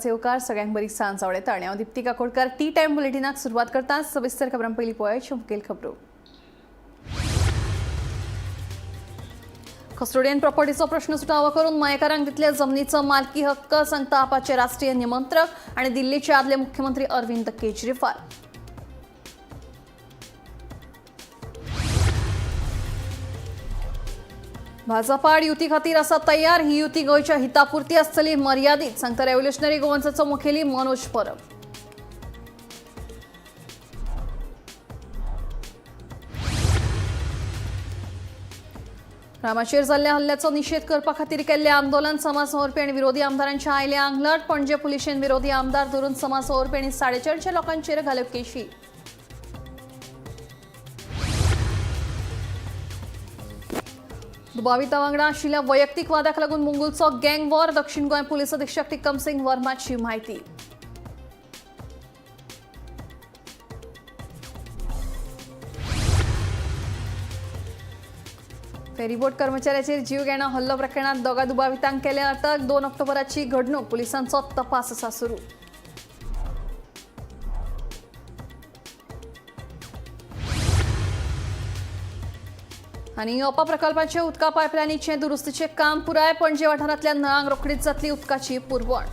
येवकार सगळ्यांक बरी सांज आवडटा आनी हांव दिप्ती काकोडकर टी टायम बुलेटिनाक सुरवात करता. सविस्तर खबरां पयलीं पळोवया मुखेल खबरो. कस्टोडियन प्रॉपर्टीचो प्रश्न सुटावो करून मयेकारांक दितले जमनीचो मालकी हक्क, सांगता आपाचे राष्ट्रीय निमंत्रक आणि दिल्लीचे आदले मुख्यमंत्री अरविंद केजरीवाल. भाजपा आड युती खातीर आसा तयार, ही युती गोंयच्या हितापुरती आसतली मर्यादीत, सांगता रेव्होल्युशनरी गोवन्साचो मुखेली मनोज परब. रामाचेर जाल्ल्या हल्ल्याचो निशेध करपा खातीर केल्ले आंदोलन समाज वावुरपी आनी विरोधी आमदारांच्या आयले आंगलट. पणजे पुलिशेन विरोधी आमदार धरून समाज वावुरपी आनी 450 लोकांचेर घाल्यो केशी. दुबाविता वांगडा आशिल्ल्या वैयक्तीक वादाक लागून मुंगूलचो गँग वॉर, दक्षिण गोंय पुलीस अधीक्षक टिकम सिंग वर्माची म्हायती. फेरीबोट कर्मचाऱ्याचेर जीव घेणा हल्लो प्रकरणात दोगा दुबावितांक केले अटक. 2 ऑक्टोबराची घडणूक, पोलिसांचो तपास आसा सुरू. आनी ओपा प्रकल्पाचे उदका पायपलायनीचे दुरुस्तीचे काम पुराय. पणजे वाठारांतल्या नळांक रोखडीच जातली उदकाची पुरवण.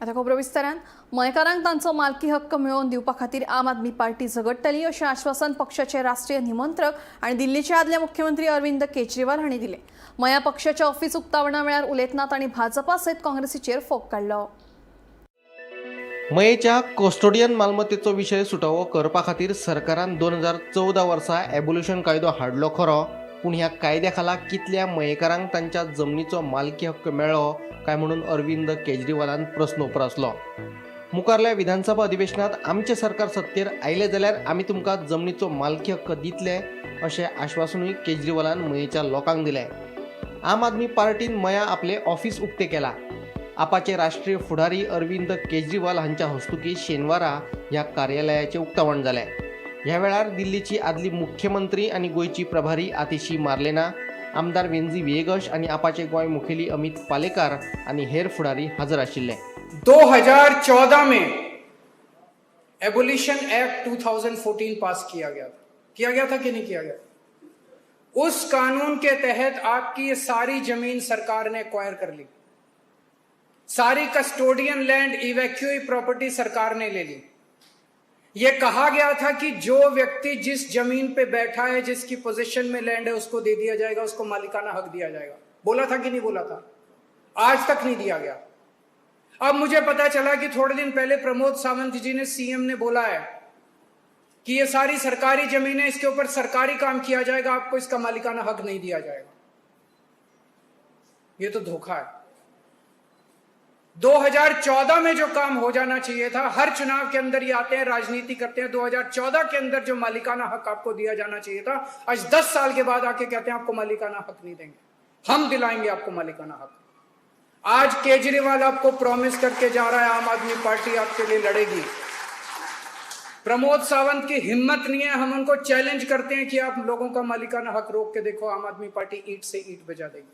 आता खबरो विस्तारान. मयेकारांक तांचो मालकी हक्क मेळोवन दिवपा खातीर आम आदमी पार्टी झगडटली अशें आश्वासन पक्षाचे राष्ट्रीय निमंत्रक आनी दिल्लीचे आदले मुख्यमंत्री अरविंद केजरीवाल हांणी दिलें. मया पक्षाच्या ऑफिस उक्तावणा वेळार उलयतना तांणी भाजपा सयत काँग्रेसीचेर फोग काडलो. मयेच्या कस्टोडियन मालमत्तेचो विशय सुटावो करपा खातीर सरकारान 2014 वर्सा एबोल्युशन कायदो हाडलो खरो, पूण ह्या कायद्या खाला कितल्या मयेकारांक तांच्या जमनीचो मालकी हक्क मेळ्ळो काय म्हणून अरविंद केजरीवालान प्रस्न उप्रासलो. मुखारल्या विधानसभा अधिवेशनात आमचें सरकार सत्तेर आयलें जाल्यार आमी तुमकां जमनीचो मालकी हक्क दितले अशें आश्वासनूय केजरीवालान मयेच्या लोकांक दिलें. आम आदमी पार्टीन मया आपलें ऑफिस उक्तें केलां. आपाचे राष्ट्रीय फुडारी अरविंद केजरीवाल हांच्या हस्तुकीं शेनवारा ह्या कार्यालयाचें उक्तावण जालें. ह्या वेळार दिल्लीची आदली मुख्यमंत्री आनी गोंयची प्रभारी आतिशी मार्लेना, आमदार वेंझी व्हिएगश आनी आपाचे गोंय मुखेली अमित पालेकार आनी हेर फुडारी हजर आशिल्ले. 2014 में एबोलिशन एक्ट 2014 पास किया गया था. किया गया था कि नहीं किया गया? उस कानून के तहत आपकी ये सारी जमीन सरकार ने एक्वायर कर ली. सारी कस्टोडियन लैंड, इवैक्यूई प्रॉपर्टी सरकार ने ले ली. ये कहा गया था कि जो व्यक्ति जिस जमीन पे बैठा है, जिसकी पोजीशन में लैंड है, उसको दे दिया जाएगा, उसको मालिकाना हक दिया जाएगा. बोला था कि नहीं बोला था? आज तक नहीं दिया गया. अब मुझे पता चला कि थोड़े दिन पहले प्रमोद सावंत जी ने, सीएम ने बोला है कि ये सारी सरकारी जमीन है, इसके ऊपर सरकारी काम किया जाएगा, आपको इसका मालिकाना हक नहीं दिया जाएगा. ये तो धोखा है. 2014 में जो काम हो जाना चाहिए था, हर चुनाव के अंदर ये आते हैं, राजनीति करते हैं. 2014 के अंदर जो मालिकाना हक आपको दिया जाना चाहिए था, आज 10 साल के बाद आके कहते हैं आपको मालिकाना हक नहीं देंगे. हम दिलाएंगे आपको मालिकाना हक. आज केजरीवाल आपको प्रॉमिस करके जा रहा है, आम आदमी पार्टी आपके लिए लड़ेगी. प्रमोद सावंत की हिम्मत नहीं है. हम उनको चैलेंज करते हैं कि आप लोगों का मालिकाना हक रोक के देखो, आम आदमी पार्टी ईंट से ईंट बजा देगी.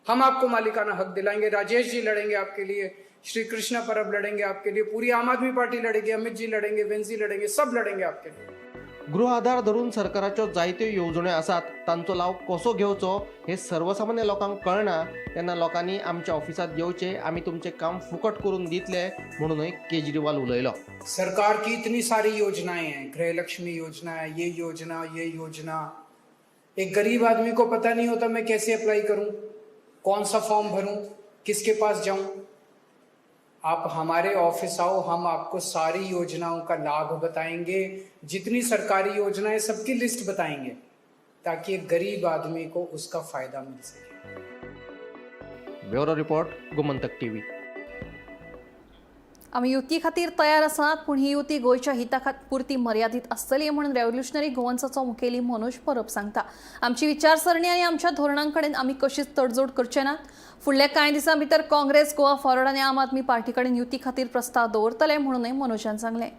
हम आपको मालिकाना हक दिलाएंगे. राजेश जी लड़ेंगे आपके लिए, श्री कृष्ण परब लड़ेंगे आपके लिए, पूरी आम आदमी पार्टी लड़ेगी, अमित जी लड़ेंगे, वेंजी लड़ेंगे, सब लड़ेंगे आपके लिए. गृह आधार धरून सरकाराच्यो जायत्यो येवजण्यो आसात, तांचो लाव कसो घेवचो हे सर्वसामान्य लोकांक कळना. तेन्ना लोकांनी आमच्या ऑफिसांत येवचें, आमी तुमचें काम फुकट करून दितले म्हणूनय केजरीवाल उलयलो. सरकार की इतनी सारी योजनाएं हैं, गृह लक्ष्मी योजना है, ये योजना, ये योजना. एक गरीब आदमी को पता नहीं होता मैं कैसे अप्लाई करूं, कौन सा फॉर्म भरूं, किसके पास जाऊं. आप हमारे ऑफिस आओ, हम आपको सारी योजनाओं का लाभ बताएंगे. जितनी सरकारी योजनाएं, सबकी लिस्ट बताएंगे, ताकि एक गरीब आदमी को उसका फायदा मिल सके. Bureau report, Gomantak TV. आमी युती खातीर तयार आसात, पूण ही युती गोंयच्या हिता पुरती मर्यादीत आसतली म्हणून रेव्होल्युशनरी गोवन्साचो मुखेली मनोज परब सांगता. आमची विचारसरणी आनी आमच्या धोरणां कडेन आमी कशीच तडजोड करचे नात. फुडल्या कांय दिसां भितर काँग्रेस, गोवा फॉरवर्ड आनी आम आदमी पार्टी कडेन युती खातीर प्रस्ताव दवरतले म्हणूनय मनोजान सांगलें.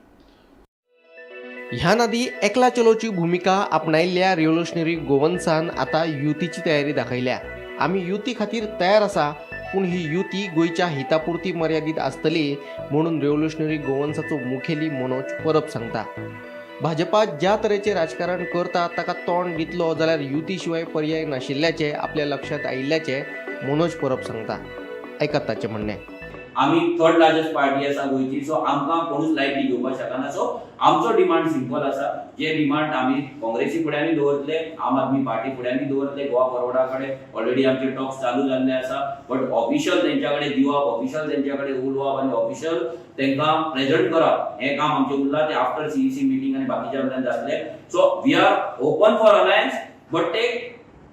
ह्या आदी एकला चलोची भुमिका आपणायल्ल्या रिव्होल्युशनरी गोवन्सान आतां युतीची तयारी दाखयल्या. आमी युती खातीर तयार आसा, पूण ही युती गोंयच्या हितापुरती मर्यादीत आसतली म्हणून रिव्होल्युशनरी गोवन्साचो मुखेली मनोज परब सांगता. भाजपा ज्या तरेचें राजकारण करता ताका तोंड दितलो जाल्यार युती शिवाय पर्याय नाशिल्ल्याचें आपल्या लक्षांत आयिल्ल्याचें मनोज परब सांगता. आयकात ताचें म्हणणें. आमी थर्ड लार्जस्ट पार्टी आसा गोंयची, सो आमकां कोणूच लायटली घेवपाक शकना. सो आमचो डिमांड सिंपल आसा, जे डिमांड आमी काँग्रेसी फुड्यांनी दवरतले, आम आदमी पार्टी फुड्यांनी दवरतले. गोवा फॉरवर्डा कडेन ऑलरेडी आमचे टॉक्स चालू जाल्ले आसा, बट ऑफिशियल तेंच्या कडेन दिवप, ऑफिशियल तेंच्या कडेन उलोवप आनी ऑफिशियल तेंकां प्रेझेंट करप हें काम आमचें उरलां. तें आफ्टर सीईसी मिटींग आनी बाकीच्या वयल्यान जातलें. So we are open for alliance, but ते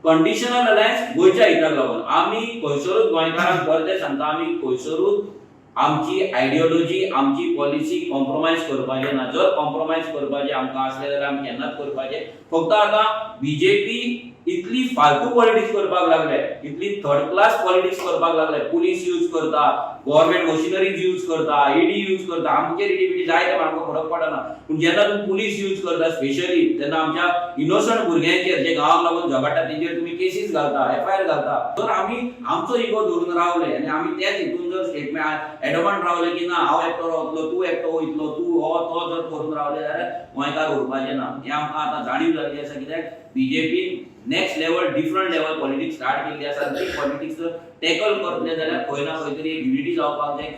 कंडिशनल अलायन्स गोंयच्या हिताक लागून. आमी खंयसरूच गोंयकारांक परतें सांगता, आमी खंयसरूच आमची आयडियोलॉजी, आमची पॉलिसी कॉम्प्रोमायज करपाचें ना. जर कॉम्प्रोमायज करपाचें आमकां आसलें जाल्यार आमी केन्नाच करपाचें. फक्त आतां बीजेपी इतली फालतू पॉलिटिक्स करपाक लागले, इतली थर्ड क्लास पॉलिटिक्स करपाक लागले. पुलीस यूज करता, गव्हर्मेंट मशिनरीज यूज करता, ईडी यूज करता. आमचेर ईडी बिडी जाय ते आमकां फरक पडना, पूण जेन्ना तुमी पुलीस यूज करता स्पेशली तेन्ना आमच्या इनोसंट भुरग्यांचेर जे गांवाक लागून झगडटा तेंचेर तुमी केसीस घालता, एफआयआर घालता. जर आमी आमचो इगो धरून रावले आनी आमी त्याच हितून जर स्टेटमेंट एडमंट रावले की ना हांव एकटो रावतलो, तूं एकटो वयतलो, तूं हो तो जर करून रावले जाल्यार गोंयकार उरपाचें ना. हें आमकां आतां जाणीव जाल्ली आसा, कित्याक बीजेपीन next level different level politics start केल्ली आसा. ती पॉलिटिक्स जर टॅकल करतले जाल्यार खंय ना खंय तरी एक युनिटी जावपाक जाय.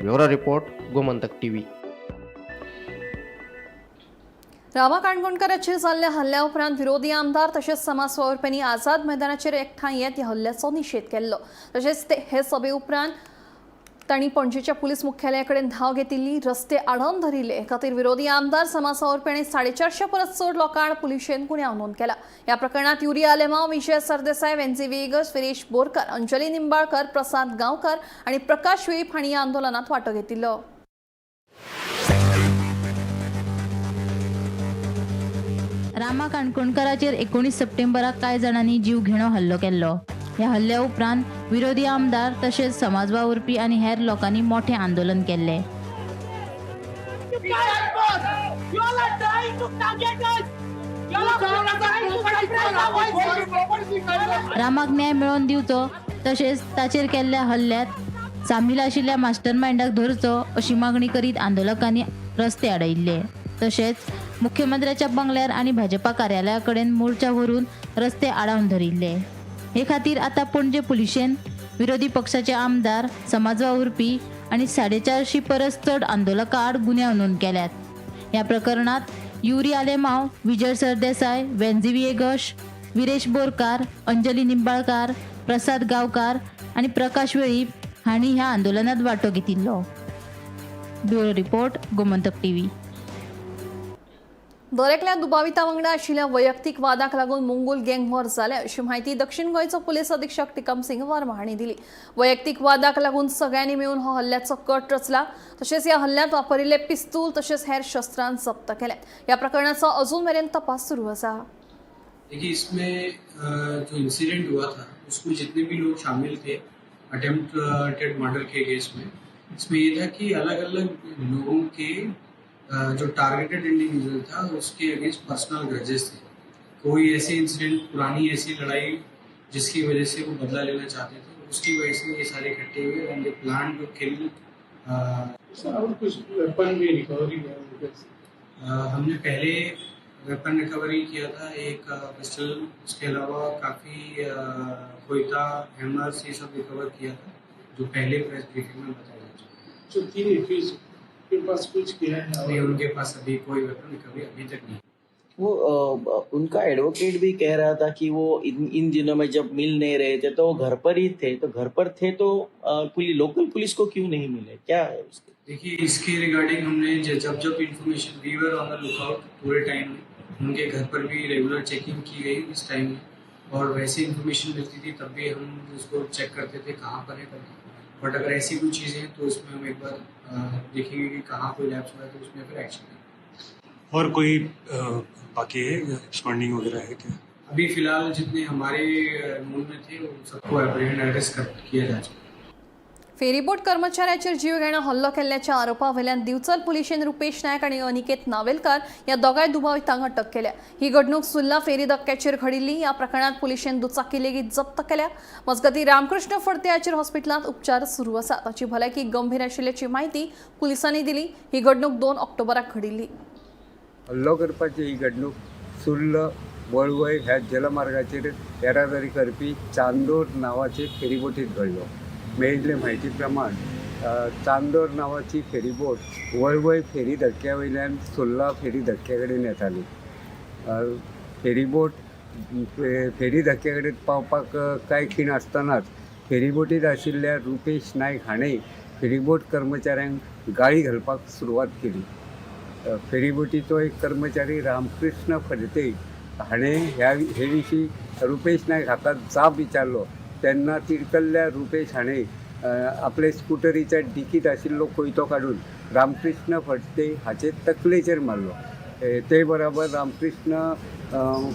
Bureau report, Gomantak TV. Rama काणकोणकाराचेर जाल्ल्या हल्ल्या उपरांत विरोधी आमदार तशेंच समाज वावुरप्यांनी आझाद मैदानाचेर एकठांय येत ह्या हल्ल्याचो निशेध केल्लो. तशेंच ते हे सभे उपरांत तांणी पणजेच्या पुलीस मुख्यालया कडेन धांव घेतिल्ली, रस्ते आडावन धरिल्ले. हे खातीर विरोधी आमदार, समाज वावुरप्यांनी 450 परस चड लोकांक पुलिशेन गुन्यांव नोंद केला. ह्या प्रकरणात युरी आलेमाव, विजय सरदेसाय, वेन्झी व्हिएगस, विरेश बोरकर, अंजली निंबाळकर, प्रसाद गांवकर आनी प्रकाश वेळीप हांणी ह्या आंदोलनात वांटो घेतिल्लो. रामा काणकोणकाराचेर 19 सप्टेंबराक कांय जाणांनी जीव घेणो हल्लो केल्लो. ह्या हल्ल्या उपरांत विरोधी आमदार तशेंच समाज वावुरपी आनी हेर लोकांनी मोठें आंदोलन केल्लें. You all are trying to target us. You all are trying to suppress our voices. रामाक न्याय मेळोवन दिवचो तशेंच ताचेर केल्ल्या हल्ल्यांत सामील आशिल्ल्या मास्टरमायंडाक धरचो अशी मागणी करीत आंदोलकांनी रस्ते आडयिल्ले. तशेंच मुख्यमंत्र्याच्या बंगल्यार आनी भाजपा कार्यालया कडेन मोर्चा व्हरून रस्ते आडावन धरिल्ले. हे खातीर आतां पणजे पुलिशेन विरोधी पक्षाचे आमदार, समाज वावुरपी आनी 450 परस चड आंदोलकां आड गुन्यांव नोंद केल्यात. ह्या प्रकरणात युरी आलेमाव, विजय सरदेसाय, वेन्झी व्हिएगश, विरेश बोरकार, अंजली निंबाळकार, प्रसाद गांवकार आनी प्रकाश वेळीप हांणी ह्या आंदोलनात वांटो घेतिल्लो. Bureau report, Gomantak TV. दरेकल्या दुबाविता वांगडा आशिल्ल्या वैयक्तीक वादाक लागून मंगूल गँग वॉर जाल्या अशी म्हायती दक्षिण गोंयचो पुलीस अधीक्षक टिकम सिंग वर्मा हांणी दिली. वैयक्तीक वादाक लागून सगळ्यांनी मेळून हो हल्ल्याचो कट रचला. तशेंच ह्या हल्ल्यांत वापरिल्ले पिस्तूल तशेंच हेर शस्त्रां जप्त केल्यात. ह्या प्रकरणाचो अजून मेरेन तपास सुरू आसा. देखिए, इसमें जो इंसिडेंट हुआ था उसमें जितने भी लोग शामिल थे अटेम्प्टेड मर्डर के केस में, इसमें ये था कि अलग अलग लोगों के जो टारगेटेड इंडिविजुअल था उसके अगेंस्ट पर्सनल ग्रजेस थे. कोई ऐसे इंसिडेंट, पुरानी ऐसी लड़ाई जिसकी वजह से वो बदला लेना चाहते थे, उसकी वजह से ये सारे इकट्ठे हुए and they plan to kill. Sir, और कुछ वेपन भी रिकवरी हुआ है उनके से? हमने पहले वेपन रिकवरी किया था, एक पिस्टल, उसके अलावा काफ़ी कोयता, हैमर्स, ये सब रिकवर किया था जो पहले प्रेस ब्रीफिंग में बताया जा चुका है. जो 3 एक्यूज के पास कुछ किया है? नहीं, उनके पास अभी कोई वेपन रिकवरी अभी तक नहीं. वो उनका एडवोकेट भी कह रहा था कि वो इन इन दिनों में जब मिल नहीं रहे थे तो वो घर पर ही थे, तो घर पर थे तो पुलिस, लोकल पुलिस को क्यों नहीं मिले, क्या है उसके? देखिए, इसके रिगार्डिंग हमने जब जब information, we were on the lookout पूरे टाइम में. उनके घर पर भी रेगुलर चेकिंग की गई इस टाइम में और वैसे इन्फॉर्मेशन मिलती थी तब भी हम उसको चेक करते थे कहाँ पर है करके. बट अगर ऐसी कोई चीज़ है तो उसमें हम एक बार देखेंगे कि कहाँ कोई लैप्स हुआ है तो उसमें फिर एक्शन लेंगे. और कोई बाकी है, एब्सकॉन्डिंग वगैरह है क्या? अभी फ़िलहाल जितने हमारे नोन में थे उन सबको अप्रीहेंड, अरेस्ट कर किया जा चुका है. फेरीबोट कर्मचाऱ्याचेर जीव घेणो हल्लो केल्ल्याच्या आरोपा वयल्यान दिवचल पुलिशेन रुपेश नायक आनी अनिकेत नावेलकार ह्या दोगांय दुबावितांक अटक केल्या. ही घडणूक सुर्ला फेरी धक्क्याचेर घडिल्ली. ह्या प्रकरणात पुलिशेन दुचाकी लेगीत जप्त केल्या. मजगतीं रामकृष्ण फडते हाचेर हॉस्पिटलांत उपचार सुरू आसा. ताची भलायकी गंभीर आशिल्ल्याची म्हायती पुलिसांनी दिली. ही घडणूक 2 ऑक्टोबराक घडिल्ली. हल्लो करपाची ही घडणूक सुर्ल वळवय ह्या जलमार्गाचेर येरादारी करपी चांदोर नांवाचे फेरीबोटीत घडलो. मेळिल्ले म्हायती प्रमाण चांदोर नांवाची फेरीबोट वळवय फेरी धक्क्या वयल्यान सुर्ला फेरी धक्क्या कडेन येताली. फेरीबोट फेरी धक्क्या कडेन पावपाक कांय खीण आसतनाच फेरीबोटीत आशिल्ल्या रुपेश नायक हाणें फेरीबोट कर्मचाऱ्यांक गाळी घालपाक सुरवात केली. फेरीबोटीचो एक कर्मचारी रामकृष्ण फडते हाणें हे विशीं रुपेश नायक हाका जाप विचारलो तेन्ना तिडकल्ल्या रुपेश हाणें आपले स्कुटरीच्या डिकीत आशिल्लो कोयतो काडून रामकृष्ण फडते हाचे तकलेचेर मारलो. ते बराबर रामकृष्ण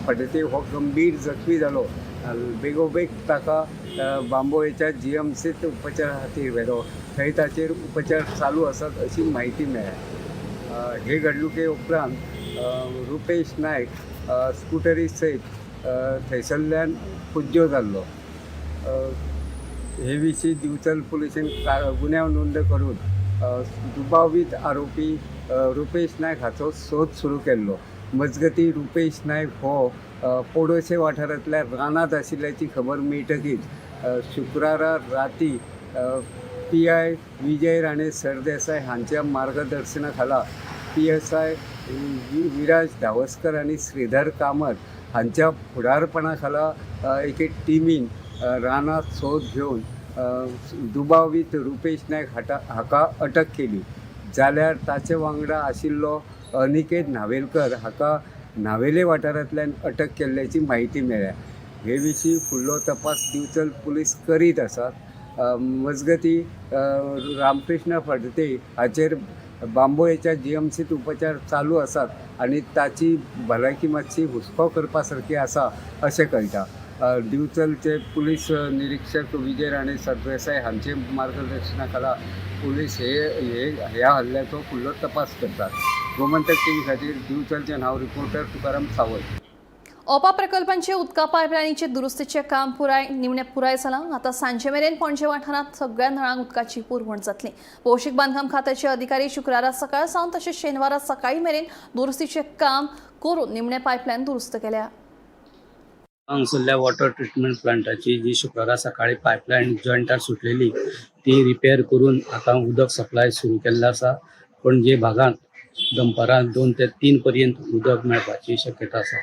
फडते हो गंभीर जखमी जालो. बेगोबेग ताका बांबोळेच्या जीएमसीत उपचारा खातीर व्हेलो. थंय ताचेर उपचार चालू आसात अशी म्हायती मेळ्ळ्या. हे घडणुके उपरांत रुपेश नायक स्कुटरी सयत थंयसरल्यान पुज्यो जाल्लो. हे विशीं दिवचल पुलिशेन गुन्यांव नोंद करून दुबावीत आरोपी रुपेश नायक हाचो सोद सुरू केल्लो. मजगतीं रुपेश नायक हो पोडोशे वाठारांतल्या रानांत आशिल्ल्याची खबर मेळटकीच शुक्रारा राती PI Vijay Rane Sardesai हांच्या मार्गदर्शना खाला PSI Viraj Dhavaskar आनी श्रीधर कामत हांच्या फुडारपणा खाला एके टिमीन रानांत सोद घेवन दुबावीत रुपेश नायक हाका अटक केली. जाल्यार ताचे वांगडा आशिल्लो अनिकेत न्हावेलकर हाका न्हावेले वाठारांतल्यान अटक केल्ल्याची म्हायती मेळ्ळ्या. हे विशीं फुडलो तपास दिवचल पुलीस करीत आसात. मजगतीं रामकृष्ण फडते हाचेर बांबोळेच्या जीएमसीत उपचार चालू आसात आनी ताची भलायकी मातशी हुस्को करपा सारकी आसा अशें कळटा. दिवचलचे पुलीस निरीक्षक विजय राणे सरदेसाय हांचे मार्गदर्शना खाला पुलीस हे ह्या हल्ल्याचो फुडलो तपास करतात. गोमंतक टीव्ही खातीर दिवचलचे नांव रिपोर्टर तुकाराम सावंत. ओपा प्रकल्पांचे उदका पायपलायनीचे दुरुस्तीचें काम पुराय निमणें पुराय जालां. आतां सांजे मेरेन पणजे वाठारांत सगळ्या नळांक उदकाची पुरवण जातली. भौशीक बांदकाम खात्याचे अधिकारी शुक्रारा सकाळ सावन तशेंच शेनवारा सकाळी मेरेन दुरुस्तीचें काम करून निमणें पायपलायन दुरुस्त केल्या. हांगसरल्या वॉटर ट्रिटमेंट प्लांटाची जी शुक्रारा सकाळी पायपलायन जॉयंटार सुटलेली ती रिपेर करून आतां उदक सप्लाय सुरू केल्लो आसा. पणजे भागांत दनपारां 2 ते 3 पर्यंत उदक मेळपाची शक्यता आसा.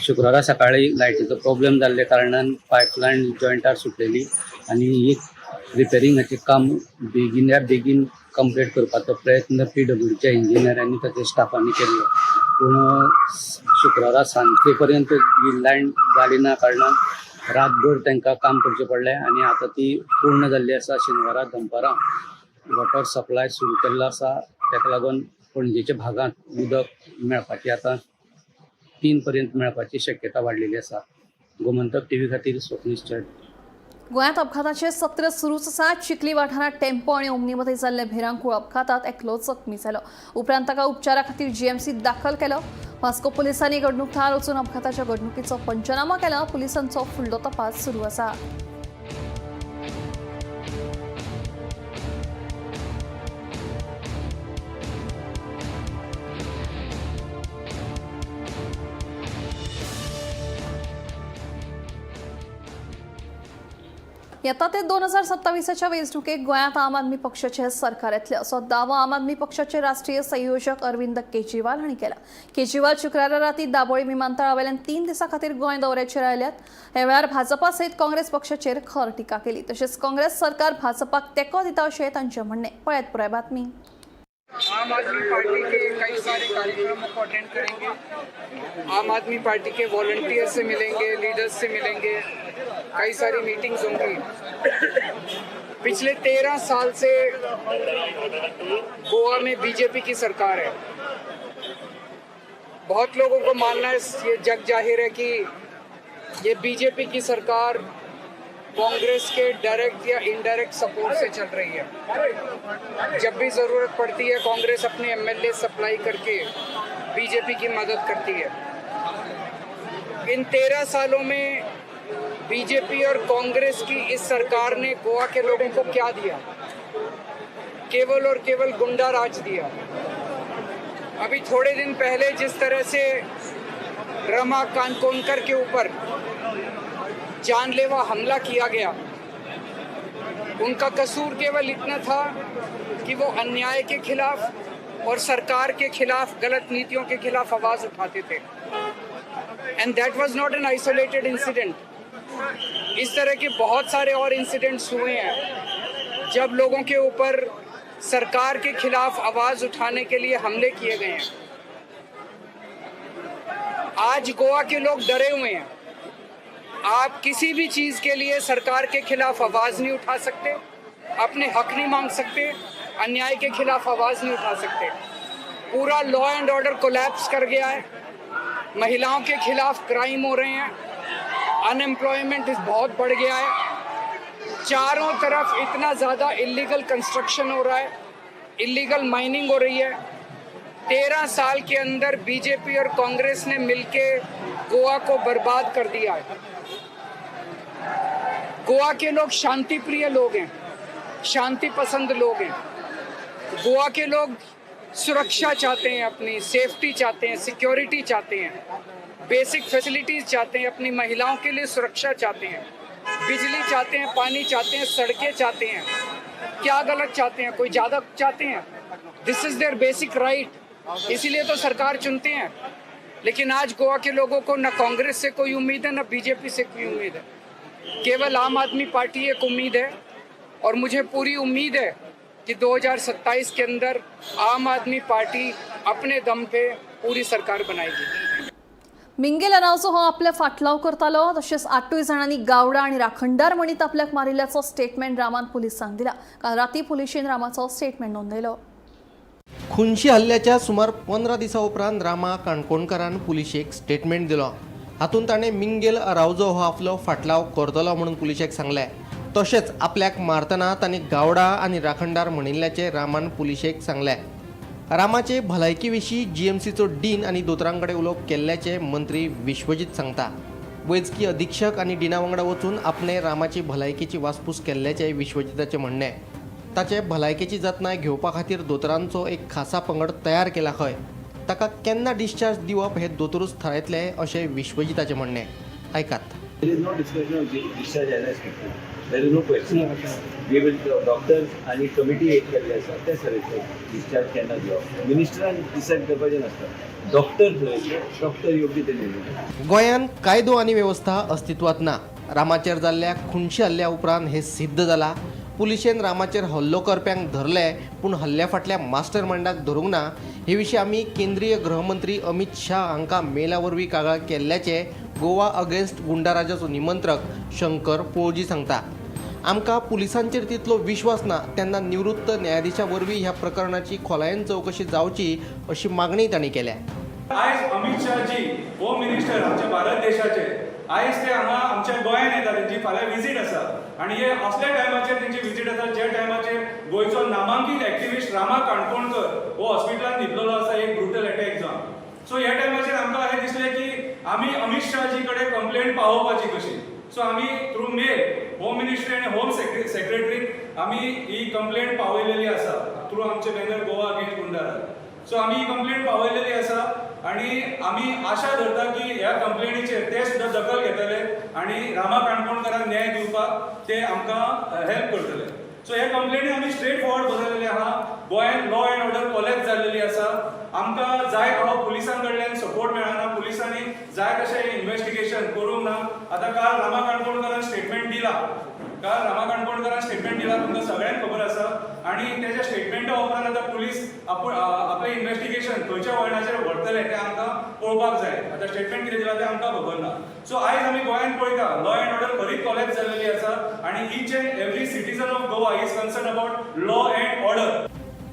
शुक्रारा सकाळी लायटीचो प्रॉब्लेम जाल्ल्या कारणान पायपलायन जॉयंटार सुटलेली आनी ही रिपेरिंगाचें काम बेगीन बेगीन कंप्लीट करपाचो प्रयत्न PWDच्या इंजिनियरांनी ताच्या स्टाफांनी केल्लो. पूण शुक्रारा सांजे पर्यंत ही लायन जाली ना कारणान रातभर तांकां काम करचें पडलें आनी आतां ती पूर्ण जाल्ली आसा. शेनवारा दनपारां वॉटर सप्लाय सुरू केल्लो आसा. ताका लागून पणजेच्या भागांत उदक मेळपाची आतां 3 पर्यंत मेळपाची शक्यता वाडलेली आसा. गोमंतक टीव्ही खातीर स्वप्नीश चट. गोंयांत अपघाताचे सत्र सुरूच आसा. चिखली वाठारांत टेम्पो आनी ओमनी मदीं जाल्ले भिरांकूळ अपघातात एकलो जखमी जालो. उपरांत ताका उपचारा खातीर जीएमसीत दाखल केलो. वास्को पुलिसांनी घडणूक थळार वचून अपघाताच्या घडणुकीचो पंचनामा केला. पुलिसांचो फुडलो तपास सुरू आसा. येता ते 2027च्या वेंचणुकेक गोंयांत आम आदमी पक्षाचे सरकार येतले असो दावो आम आदमी पक्षाचे राष्ट्रीय संयोजक अरविंद केजरीवाल हांणी केला. केजरीवाल शुक्रारा राती दाबोळी विमानतळा वयल्यान 3 दिसां खातीर गोंय दौऱ्याचेर आयल्यात. ह्या वेळार भाजपा सयत काँग्रेस पक्षाचेर खर टिका केली. तशेंच काँग्रेस सरकार भाजपाक तेंको दिता अशें तांचें म्हणणें. पळयात पुराय बातमी. आम आदमी पार्टी के कई सारे कार्यक्रमों को अटेंड करेंगे. आम आदमी पार्टी के वॉलंटियर से मिलेंगे, लीडर्स से मिलेंगे, कई सारी मीटिंग्स होंगी. पिछले 13 साल से गोवा में बीजेपी की सरकार है. बहुत लोगों को मानना है, ये जग जाहिर है कि ये बीजेपी की सरकार कांग्रेस के डायरेक्ट या इनडायरेक्ट सपोर्ट से चल रही है। जब भी ज़रूरत पड़ती है कांग्रेस अपने एमएलए सप्लाई करके बीजेपी की मदद करती है। इन 13 सालों में बीजेपी और कांग्रेस की इस सरकार ने गोवा के लोगों को क्या दिया? केवल और केवल गुंडा राज दिया। अभी थोड़े दिन पहले जिस तरह से रमा कानकोनकर के ऊपर जानलेवा हमला किया गया, उनका कसूर केवल इतना था कि वो अन्याय के खिलाफ और सरकार के खिलाफ, गलत नीतियों के खिलाफ आवाज़ उठाते थे। And that was not an isolated incident. इस तरह के बहुत सारे और इंसिडेंट्स हुए हैं जब लोगों के ऊपर सरकार के खिलाफ आवाज़ उठाने के लिए हमले किए गए हैं। आज गोवा के लोग डरे हुए हैं। आप किसी भी चीज़ के लिए सरकार के खिलाफ आवाज़ नहीं उठा सकते, अपने हक नहीं मांग सकते, अन्याय के खिलाफ आवाज़ नहीं उठा सकते। पूरा लॉ एंड ऑर्डर कोलैप्स कर गया है। महिलाओं के खिलाफ क्राइम हो रहे हैं, अनएम्प्लॉयमेंट बहुत बढ़ गया है, चारों तरफ इतना ज़्यादा इलीगल कंस्ट्रक्शन हो रहा है, इलीगल माइनिंग हो रही है। 13 साल के अंदर बीजेपी और कांग्रेस ने मिलके गोवा को बर्बाद कर दिया है। गोवा के लोग शांति प्रिय लोग हैं, शांति पसंद लोग हैं। गोवा के लोग सुरक्षा चाहते हैं, अपनी सेफ्टी चाहते हैं, सिक्योरिटी चाहते हैं, बेसिक फैसिलिटीज़ चाहते हैं, अपनी महिलाओं के लिए सुरक्षा चाहते हैं, बिजली चाहते हैं, पानी चाहते हैं, सड़कें चाहते हैं। क्या गलत चाहते हैं? कोई ज़्यादा चाहते हैं? This is their basic right. इसीलिए तो सरकार चुनते हैं। लेकिन आज गोवा के लोगों को न कांग्रेस से कोई उम्मीद है, न बीजेपी से कोई उम्मीद है। केवल आम आदमी पार्टी एक उम्मीद है और मुझे पूरी उम्मीद है कि 2027 के अंदर आम आदमी पार्टी अपने दम पे पूरी सरकार बनाएगी। मिंगेल अरावजो हो आपल्या फाटलाव करतालो, तशेंच 8 जाणांनी गावडा आनी राखणदार म्हणीत आपल्याक मारिल्ल्याचो स्टेटमेंट रामान पुलिसांक दिला। काल राती पुलिशेन रामाचो स्टेटमेंट नोंदयलो। खुनशी हल्ल्याच्या सुमार 15 दिसां उपरांत रामा काणकोणकारान पुलिशेक स्टेटमेंट दिलो। हातूंत ताणें मिंगेल अरावजो हो आपलो फाटलाव करतलो म्हणून पुलिशेक सांगलें। तशेंच आपल्याक मारतना तांणी गावडा आनी राखणदार म्हणिल्ल्याचें रामान पुलिशेक सांगलें। रामाचे भलायकी विशीं जीएमसीचो डीन आनी दोतोरां कडेन उलोवप केल्ल्याचें मंत्री विश्वजीत सांगता। वैजकी अधीक्षक आनी डिना वांगडा वचून आपणें रामाची भलायकेची वासपूस केल्ल्याचें विश्वजिताचें म्हणणें। ताचे भलायकेची जतनाय घेवपा खातीर दोतोरांचो एक खासा पंगड तयार केला खंय। ताका केन्ना डिस्चार्ज दिवप हें दोतोरूच थारायतले अशें विश्वजिताचें म्हणणें। आयकात। There is no discussion of discharge as I speak. There is no question. We will doctors आणि कमिटी एक केल्ली आसा ते थारयतले डिस्चार्ज केन्ना दिवप। मिनिस्टरान डिसायड करपाचें नासता, डॉक्टर थरयतले, डॉक्टर योग्य ते निर्णय घेतले। गोंयांत कायदो आनी वेवस्था अस्तित्वांत ना। रामाचेर जाल्ल्या खुनशी हल्ल्या उपरांत हें सिद्ध जालां। पुलिशेन रामाचेर हल्लो करप्यांक धरले पूण हल्ल्या फाटल्या मास्टर मायंडाक धरूंक ना। हे विशीं आमी केंद्रीय गृहमंत्री अमीत शाह हांकां मेला वरवीं कागाळ केल्ल्याचें गोवा अगेन्स्ट गुंडाराजाचो निमंत्रक शंकर पोळजी सांगता। आमकां पुलिसांचेर तितलो विश्वास ना, तेन्ना निवृत्त न्यायाधिशा वरवीं ह्या प्रकरणाची खोलायेन चवकशी जावची अशी मागणी तांणी केल्या। आयज अमित शहाजी होम मिनिस्टर आमच्या भारत देशाचे आयज ते हांगा आमच्या गोंयान येता, तेंची फाल्यां विजीट आसा आनी हे असल्या टायमाचेर तेंची विजीट आसा ज्या टायमाचेर गोंयचो नामांकीत एक्टिविस्ट रामा काणकोणकर हो हॉस्पिटलान न्हिदलेलो आसा एक ब्रुटल एटॅक जावन। सो ह्या टायमाचेर आमकां अशें दिसलें की आमी अमित शहाजी कडेन कंप्लेन पावोवपाची कशी। सो आमी थ्रू मेल होम मिनिस्ट्री आनी होम सेक्रेटरीक आमी ही कंप्लेन पावयलेली आसा थ्रू आमचे banner Goa against goonda raj. So आमी ही कंप्लेन पावयलेली आसा आनी आमी आशा धरता की ह्या कंप्लेनीचेर ते सुद्दां दखल घेतले आनी रामा काणकोणकरांक न्याय दिवपाक ते आमकां हेल्प करतले। सो ह्या कंप्लेनी आमी स्ट्रेट फॉरवर्ड बरयलेले आहा। गोंयांत लॉ एंड ऑर्डर कोलॅप्स जाल्लेली आसा। आमकां जाय तो पुलिसां कडल्यान सपोर्ट मेळना, पुलिसांनी जाय तशें इन्वेस्टिगेशन करूंक ना। आतां काल रामा काणकोणकरान स्टेटमेंट दिला, काल रामा काणकोणकरान स्टेटमेंट दिला, तुमकां सगळ्यांक खबर आसा। आनी तेच्या स्टेटमेंटा उपरांत आतां पुलीस आपूण आपलें इन्वेस्टिगेशन खंयच्या वळणाचेर व्हरतले तें आमकां पळोवपाक जाय। आतां स्टेटमेंट कितें दिलां तें आमकां खबर ना। सो आयज आमी गोंयांत पळयता लॉ एंड ऑर्डर खरीच कोलॅप्स जाल्लेली आसा आनी each and every citizen of Goa is concern about law and order.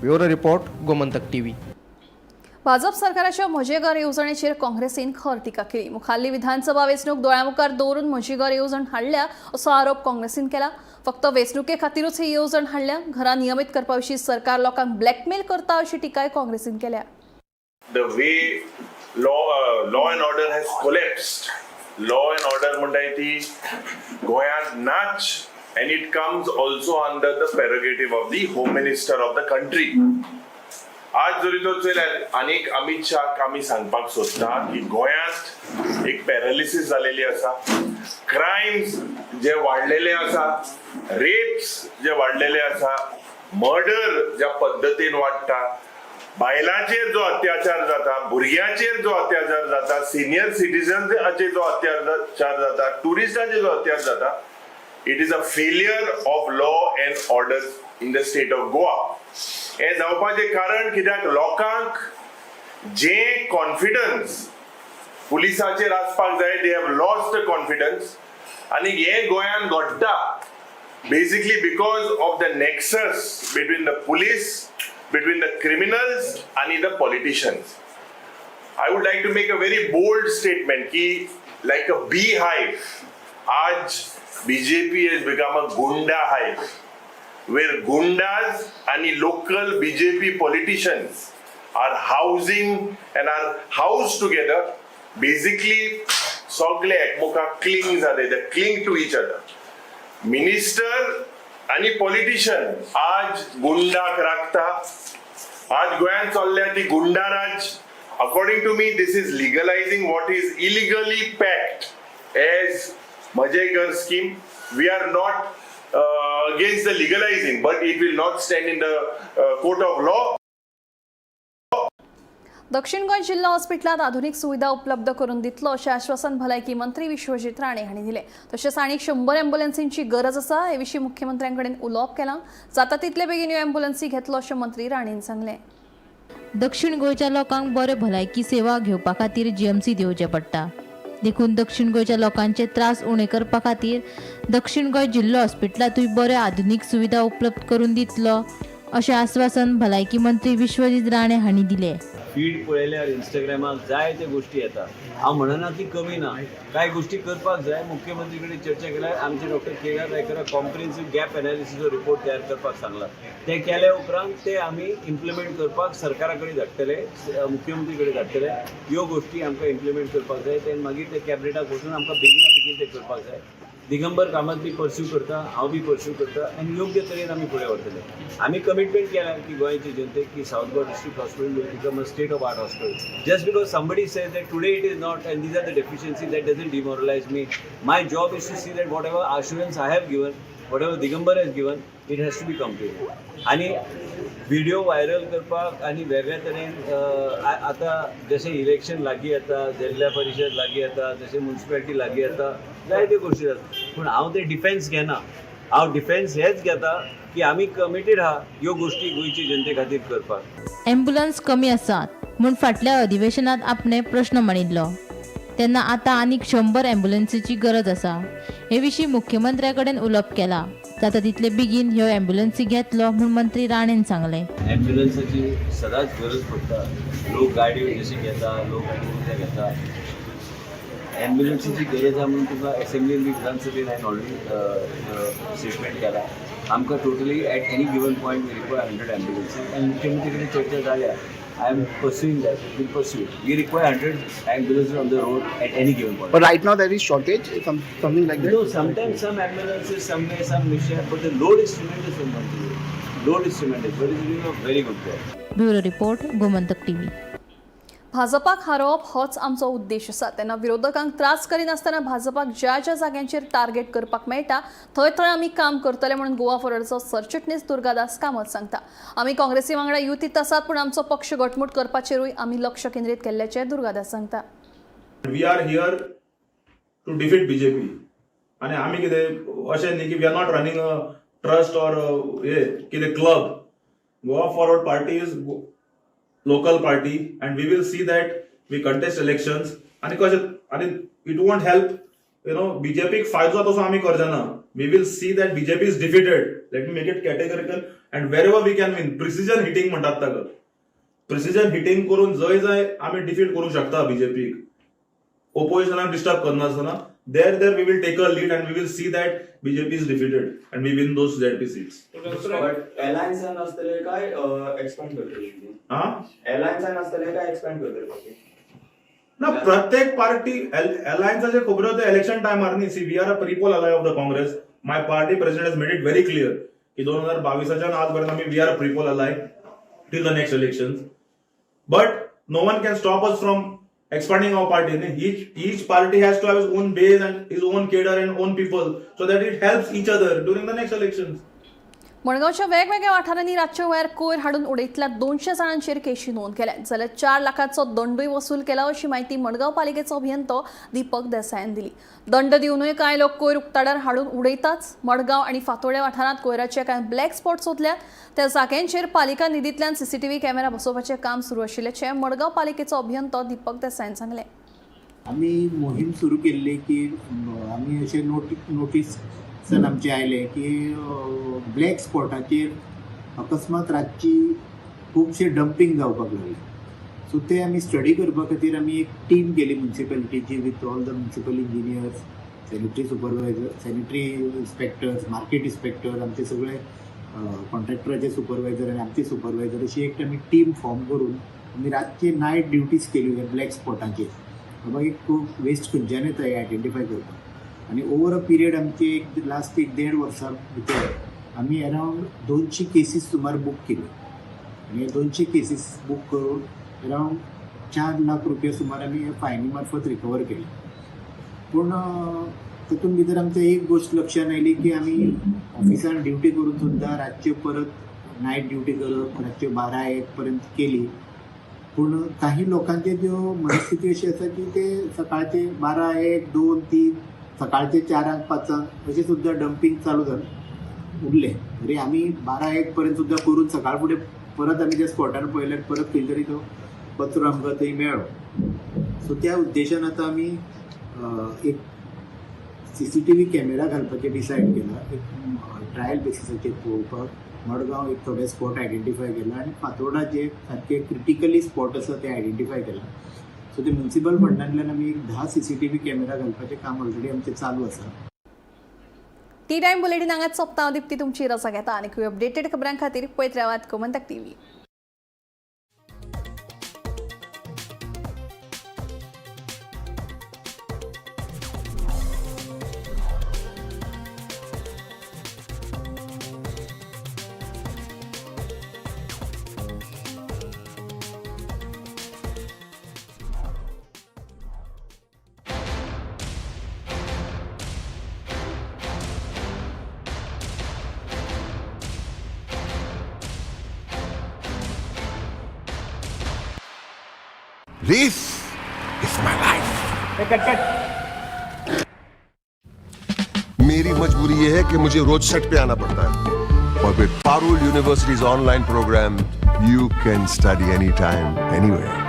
Bureau report, Gomantak TV. भाजप सरकाराच्या म्हजें घर येवजणेचेर काँग्रेसीन खर टिका केली. मुखाल्ली विधानसभा वेंचणूक दोळ्यामुखार दवरून म्हजी घर येवजण हाडल्या असो आरोप काँग्रेसीन केला. फक्त वेंचणुके खातीरूच ही येवजण हाडल्या. घरां नियमीत करपा विशीं सरकार लोकांक ब्लॅकमेल करता अशी टिकाय काँग्रेसीन केल्या. The way law and order has collapsed. Law and order म्हणटाय ती गोंयांत नाच, and it comes also under the prerogative of the home minister of the country. आज जरी तो चोयल्यार आनीक अमित शाहक आमी सांगपाक सोदता की गोंयांत एक पॅरालिसीस जालेली आसा, क्रायम्स जे वाडलेले आसा, रेप्स जे वाडलेले आसा, मर्डर ज्या पद्दतीन वाडटा, बायलांचेर जो अत्याचार जाता, भुरग्यांचेर जो अत्याचार जाता, सिनियर सिटीजन्साचेर जो अत्याचार जाता, टुरिस्टांचेर जो अत्याचार जाता, it is a failure of law and order in the state of Goa. हें जावपाचें कारण कित्याक, लोकांक जे कॉन्फिडन्स पुलिसाचेर आसपाक जाय, they have lost the confidence. आनी हें गोंयांत घडटा basically because of the nexus between the police, between the criminals and the politicians. I would like to make a very bold statement ki like a beehive, आज BJP has become a gunda hive where gundas and local BJP politicians are housing and are housed together. Basically, सगळे एकमेकाक cling जाले, they cling to each other. Minister आणि politician आज गुंडाक राखता. आज गोंयांत चल्ल्या ती goonda raj. According to me, this is legalizing what is illegally packed as Mhaje Ghar scheme. We are not against the legalizing, but it will not stand in the court of law. दक्षिण गोंय जिल्हा हॉस्पिटलात आधुनिक सुविधा उपलब्ध करून दितलो अशें आश्वासन भलायकी मंत्री विश्वजीत राणे हांणी दिलें. तशेंच आनीक 100 एम्ब्युलन्सींची गरज आसा. हे विशीं मुख्यमंत्र्यां कडेन उलोवप केलां. जाता तितले बेगीन ह्यो एम्ब्युलन्सी घेतलो अशें मंत्री राणेन सांगलें. दक्षिण गोंयच्या लोकांक बऱ्यो भलायकी सेवा घेवपा खातीर जीएमसीत येवचें पडटा. देखून दक्षिण गोंयच्या लोकांचे त्रास उणे करपा खातीर दक्षिण गोंय जिल्लो हॉस्पिटलांतूय बऱ्यो आधुनीक सुविधा उपलब्ध करून दितलो अशें आस्वासन भलायकी मंत्री विश्वजीत राणे हांणी दिलें. फीड पळयल्यार इंस्टाग्रामाक जायते गोश्टी येता. हांव म्हणना की कमी ना, कांय गोश्टी करपाक जाय. मुख्यमंत्री कडेन चर्चा केल्यार आमचे डॉक्टर के आर रायकराक कॉम्प्रिहेन्सीव गॅप एनालिसीसचो रिपोर्ट तयार करपाक सांगला. ते केले उपरांत ते आमी इम्प्लिमेंट करपाक सरकारा कडेन धाडटले, मुख्यमंत्री कडेन धाडटले. ह्यो गोश्टी आमकां इम्प्लिमेंट करपाक जाय. ते मागीर ते कॅबिनेटाक वचून आमकां बेगिना बेगीन ते करपाक जाय. दिगंबर कामत बी पर्स्यू करता, हांव बी पर्स्यू करता आनी योग्य तरेन आमी फुडें व्हरतले. आमी कमिटमेंट केल्या की गोंयचे जनतेक की South Goa District Hospital will become a state of art hospital. Just because somebody says that today it is not and these are the deficiency, that doesn't demoralize me. My job is to see that whatever assurance I have given, whatever Digambar has given, it has to be completed. आनी video viral करपाक आनी वेगळ्या तरेन आतां जशें election लागीं येता, जिल्ल्या परिशद लागीं येता, जशें मुन्सिपालिटी लागीं येता, जायत्यो गोश्टी जाता, पूण हांव ते डिफेन्स घेना. हांव डिफेन्स हेच घेता की आमी कमिटेड आहा ह्यो गोश्टी गोंयचे जनते खातीर करपाक. एम्ब्युलन्स कमी आसात म्हूण फाटल्या अधिवेशनात आपणे प्रश्न मांडिल्लो तेन्ना आतां आनीक 100 एम्ब्युलन्सीची गरज आसा. हे विशीं मुख्यमंत्र्या कडेन उलोवप केलां. जाता तितले बेगीन ह्यो एम्ब्युलन्सी घेतलो म्हूण मंत्री राणेन सांगलें. ॲम्ब्युलन्साची सदांच गरज पडटा. लोक गाडयो जशे घेता, लोक कितें घेता, ॲम्ब्युलन्सीची गरज आहा म्हणून तुका एसेंब्लीन बी विधानसभेन हांवें ऑलरेडी स्टेटमेंट केला. आमकां totally at any given point we require 100 ambulances आनी मुख्यमंत्री कडेन चर्चा जाल्या. I am pursuing that, will pursue. We require 100 ambulances on the road at any given point. But right now there is shortage, something like that. No, sometimes some ambulances, somewhere some mishap, but the load is tremendous in Manjeri. Load is tremendous, but it's doing a very good job. Bureau report, Gomantak TV. भाजपाक हारोवप होच आमचो उद्देश आसा. तेन्ना विरोधकांक त्रास करिनासतना भाजपाक ज्या ज्या जाग्यांचेर टार्गेट करपाक मेळटा थंय थंय आमी काम करतले म्हणून गोवा फॉरवर्डचो सरचिटणीस दुर्गादास कामत सांगता. आमी काँग्रेसी वांगडा युतीत आसात, पूण आमचो पक्ष घटमूट करपाचेरूय आमी लक्ष केंद्रीत केल्ल्याचें दुर्गादास सांगता. We are here to defeat BJP. आणि आमी कितें अशें न्ही की we are not running a trust or हे कितें club. Goa Forward Party is local party and we will see that we contest elections. आनी कशें आनी it won't help बीजेपीक फायदो जाता तसो आमी करचे ना. We will see that BJP is defeated. Let me make it categorical, and wherever we can win, precision hitting म्हणटात ताका. प्रिसिजन हिटींग करून जंय जंय आमी डिफीट करूंक शकता बीजेपीक, ओपोजिशनाक disturb करनासतना, there we will take a lead and we will see that BJP is defeated and we win those ZP seats. But अलायन्सान आसतले काय एक्सपांड करतले? हा, अलायन्सान आसतले काय एक्सपांड करतले? ना, प्रत्येक पार्टी अलायन्साचे खबरो ते इलेक्शन टायमार न्ही. See, we are a prepoll ally of the Congress. My party president has made it very clear की 2022च्यान आजपर्यंत आमी we are a prepoll ally till the next election, but no one can stop us from expanding our party. Each party has to have his own base and his own cadre and own people so that it helps each other during the next elections. मडगांवच्या वेगवेगळ्या वाठारांनी रातच्या वेळार कोयर हाडून उडयतल्या 200 जाणांचेर केशी नोंद केल्या, जाल्यार 4 लाखांचो दंडूय वसूल केला अशी म्हायती मडगांव पालिकेचो अभियंतो दीपक देसायान दिली. दंड दिवनूय कांय लोक कोयर उक्ताडार हाडून उडयताच. मडगांव आनी फातोड्या वाठारांत कोयराचे कांय ब्लॅक स्पॉट सोदल्यात. त्या जाग्यांचेर पालिका निधींतल्यान सीसीटीव्ही कॅमेरा बसोवपाचें काम सुरू आशिल्ल्याचें मडगांव पालिकेचो अभियंतो दीपक देसायान सांगलें. आमी मोहीम सुरू केल्ली की आमी अशें नोटीस आमचे आयले की ब्लॅक स्पॉटाचेर अकस्मात रातची खुबशे डंपींग जावपाक लागले. सो ते आमी स्टडी करपा खातीर आमी एक टीम केली म्युनिसिपॅलिटीची with all the municipal engineers, sanitary supervisor, sanitary inspectors, market inspector, आमचे सगळे कॉन्ट्रॅक्टराचे सुपरवायझर आनी आमचे सुपरवायझर, अशी एक आमी टीम फॉर्म करून आमी रातची नायट ड्युटीज केल्यो ब्लॅक स्पॉटाचेर, बाबा एक वेस्ट खंयच्यान येता हें आयडेंटिफाय करपाक. आनी ओवर अ पिरियड आमची एक लास्ट एक देड वर्सां भितर आमी अरावंड 200 केसीस सुमार बूक केल्यो आनी हे 200 केसीस बूक करून अरावंड 4 लाख रुपया सुमार आमी हे फायनी मार्फत रिकवर केले. पूण तातूंत भितर आमच्या एक गोश्ट लक्षांत आयली की आमी ऑफिसान ड्युटी करून सुद्दां रातच्यो परत नायट ड्युटी करप, रातच्यो 12-1 पर्यंत केली. पूण काही लोकांचे ज्यो मनस्थिती अशी आसा की ते सकाळचे 12, 1, 2, 3, सकाळचे 4, 5 अशें सुद्दां डंपींग चालू जालें उरलें. तरी आमी 12-1 पर्यंत सुद्दां करून सकाळ फुडें परत आमी त्या स्पॉटार पळयल्यार परत खंय तरी तो कचरो आमकां थंय मेळ्ळो. सो त्या उद्देशान आतां आमी एक CCTV camera घालपाचें डिसायड केलां, एक ट्रायल बेसिसाचेर पळोवपाक. मडगांव एक थोडे स्पॉट आयडेंटिफाय केला आनी फातोर्डा जे सारके क्रिटिकली स्पॉट आसा ते आयडेंटिफाय केला. सो ते म्युनिसिपल फंडांतल्यान आमी एक 10 CCTV camera घालपाचें काम ऑलरेडी आमचें चालू आसा. टी टायम बुलेटीन हांगाच सोंपता. हांव दीप्ती तुमची रजा घेता आनी अपडेटेड खबरां खातीर पळयत रावात Gomantak TV. This is my life. मेरी मजबूरी ये है कि मुझे रोज सेट पे आना पड़ता है और with Parul University's online program, you can study anytime, anywhere.